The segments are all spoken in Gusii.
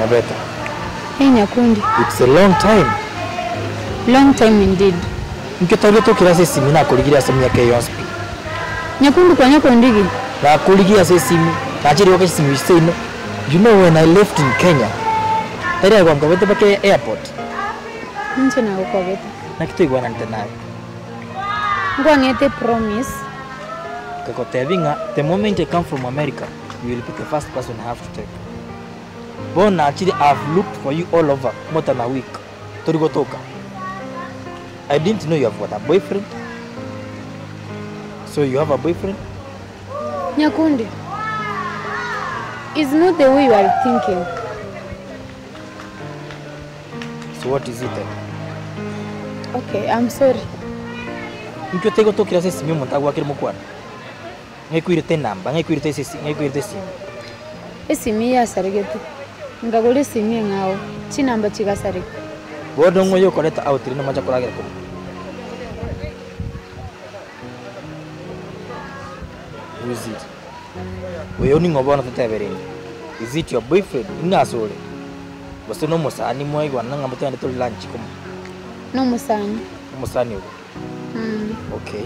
Nyabeta. Hey Nyakundi. It's a long time. Long time indeed. Inki otairete okire ase esimi nakorigirie ase emiaka eye yonsi pi? Nyakundi kwanya kondigi? Nakorigirie ase esimi, nachire goaka chisimi seino. You know when I left in Kenya, tari aye gwankobete mpaka airport? Ninche nagokobete. Naki toigwananete naye? Nkwang'ete promise. Nkagotebia ng'a the moment I come from America, you will be the first person I have to take. Bono nachire I have looked for you all over more than a week, tori gotoka. I didn't know you have got a boyfriend. So you have a boyfriend? Nyakundi, is not the way you are thinking. So what is it then? Okay, I'm sorry. Inki otegotokera ase esimi omonto agwakire mokwana? Ng'ai enamba, ng'ai koirete esisi, ng'ai koirete esimi. Esimi yasaregete, nkagora esimi eng'ao, chinamba chigasareka. Bono ng'o oyokoreta out rende moche koragera korwa? Who is it? Oyo ning'o bono totebe rende? Is it your boyfriend? Ing'o ase ore? Gose nomosani mwaigwanana ng'a motogende tore lunch komo? Nomosani. Omosani obo? Okay.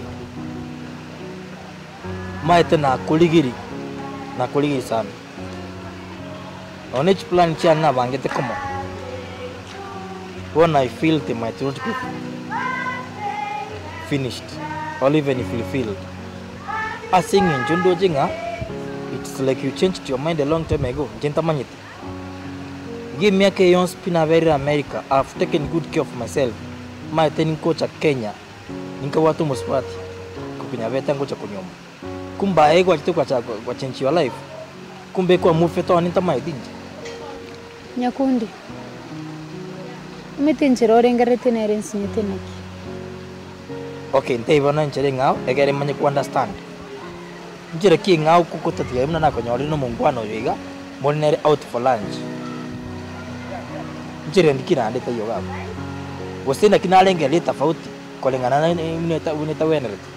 Maete nakorigirie, nakorigirie sana. Nonya ne chiplan chiane nabangete komo, bono I feel they might not be finished or even fulfilled. Ase eng'encho ndoche ng'a it's like you changed your mind a long time ago, inche ntamanyete. Iga emiaka eye yonsi pi naberire America, I have taken good care of myself, maete ningocha Kenya. Ninkabwate omosubati kokinyabete ngocha konyuoma. Kumbe aye gwachete gwachaka gwa change your life, kumbe kwa move one ntamaeti inche. Nyakundi, omanyete enchera orengereretie nere nsinyete naki? Okay, ntebi bono enchera eng'ao egere manye ko understand. Nchera ki eng'ao kogotatiga buna nakonyorire na omongwana oyo iga, more nere out for lunch. Nchera endi ki naende taiyo iga abwo? Gose naki narengereria etafauti koreng'ana na buna buna etagwenereti?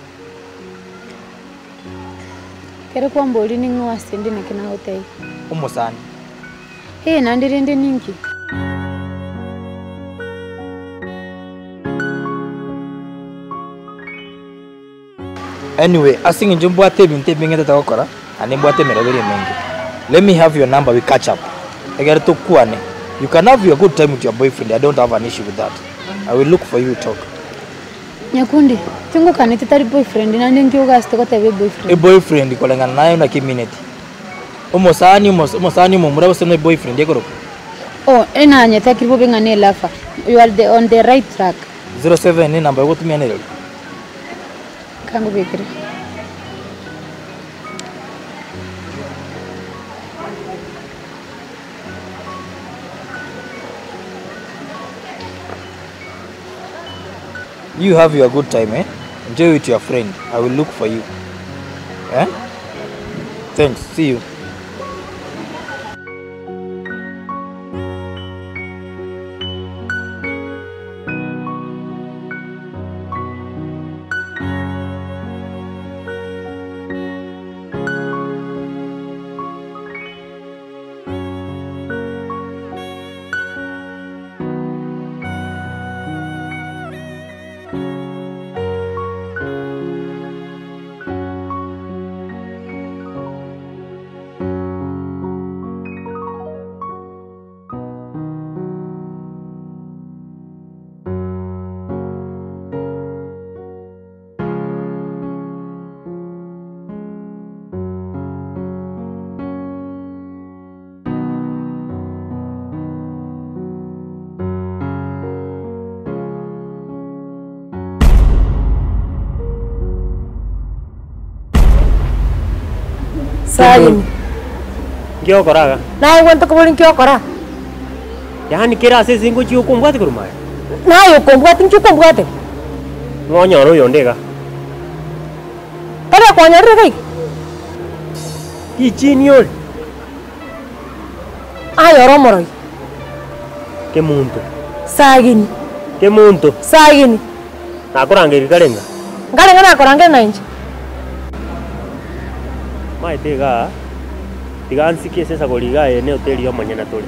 Ekero kwamboria ning'o ase inde naki nagotebia? Omosani. Ee, naende rende ninki? Anyway, ase eng'encho mbwate ebinto ebinge ntagete gokora, naende mbwate emeroberi emenge, let me have your number we catch up, egere tokwane, you can have your good time with your boyfriend, I don't have an issue with that, I will look for you we talk. Nyakundi, tingokaneti tari boyfriend naende nki ogasete goteba eboyfriend? Eboyfriend koreng'ana naye naki emineti, omosani omos omosani omomura gose ne boyfriend ekorokwa? Oh, enanyetakiri bobe ng'a ne lover, you are the on the right track. 07 enamba yogotumia nereri? Kangobekere. You have your good time eh? Enjoy with your friend. I will look for you. Eh? Thanks. See you. Sayoni. Nki ogokora iga? Naye gwanto kobori nki ogokora? Yaani kera ase ase ngochia okombwati korwa maye? Naye okombwati nki okombwate? Ng'o onyore oyonde iga? Tari okwanyorire iga iga? Richini ore? Aye ore omorogi. Kemunto. Sagini. Kemunto. Sagini. Nakorangeria kare ng'a? Nkare ng'a nakorangeria na inche? Maete igaa, tiga nsike ase esagori igaa eye ne hoteli y'omonyene tore.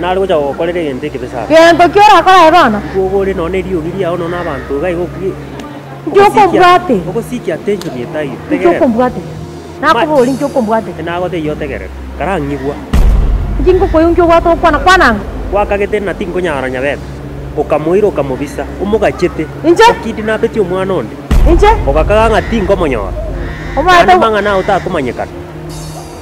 Nare gocha gogokorera egento ekebe sana. Gento ki orakore aye bono? Nigo ore nonya na eriogi riao nonya na abanto iga iga oki- Inki okombwate? Ogosikia attention etaiyo. Inki Tegerera. okombwate? Nakoboria inki okombwate? Nagotebia otegerere. Karang'igwa. Inki ngokoigwa inki obwate gokwana? Kwana ang'e. Gwakagete na tinkonyara nyabeta. Okamoira okamobisa, omogachete. Inche? Okidnapetie omwana onde. Inche? Ogakaga ng'a tinkomonyora. Omanyete Naende mang'ana ao takomanyekana.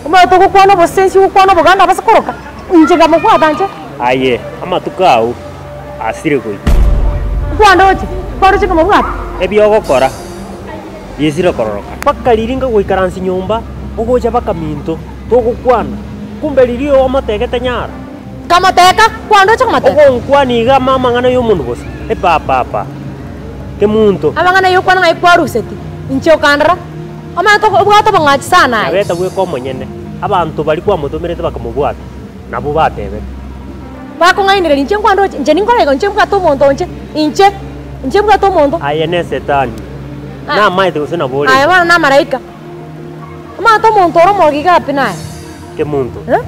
Omanyete ogokwana obosensi ogokwana oboganda abase koroka, inche nkamobwata inche. Aye, amatuko ao asire goika. Nkwandoche, nkwandoche nkamobwata. Ebi ogokora biesire kororokana. Mpaka riria nkagoikaransia nyomba, ogocha bakaminto, togokwana, kumbe riria omotegete nyara. Nkamoteka, nkwandoche nkamoteka. Ogonkwana iga amo amang'ana y'omonto bosa, epapapa, kemunto. Amang'ana ayio okwana ng'ai kwaruseti, inche okandora. Omanyete obwate obong'achi sana aye. Nyabeta bweka omonyene, abanto baria kwamotomerete bakamobwata, nabwo batebete. Bakong'ainereria inche nkwandoche, inche ninkore igo, inche mbwate omonto inche, inche, inche mbwate omonto. Aye ne Setani, namaete gose nabo ore. Aye bono namaraika. Omanyete omonto ore omorogi iga pi naye. Kemonto. Eh?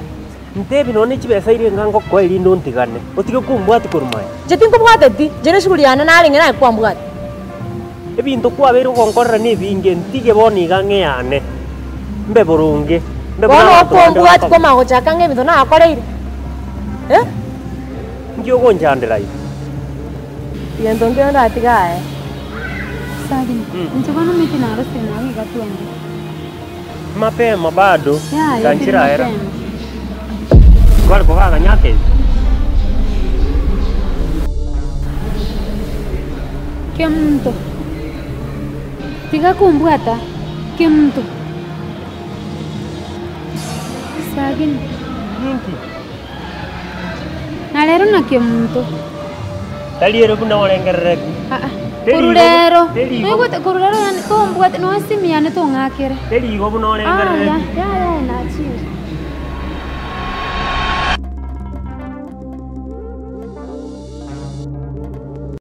Ntebi nonya ne chibesa iria enga ngokoa erinde ontigane, otige kombwatia korwa maya. Inche tinkobwateti, inche neshughuli yane narenge naye kwambwate. Ebinto kwabeire ogonkorera nebinge, ntige bono iga ang'e yane, mbe boronge, mbe buna Bono abanto bande okombwatia bakoba. kwamanya gochaka ng'a ebinto nagokoreire, eh? Inki ogonchandera aye? Egento nkere ndatiga aye. Sagini, inche bono omanyete narosire naye iga twende. Mapema bado, Yaya, chanchira tiri aera. mapema. Tware kobaganya ake. Kemunto, tiga kombwata, kemunto. Sagini. Ninki? Na rero na kemunto. Tari ere buna orengereretie. Aa, Teri korwa igo- rero, teri igo- noigwete korwa rero yaani tombwate nonya esimi yane tong'akere. Teri igo buna Aya, orengereretie. yaya nachire.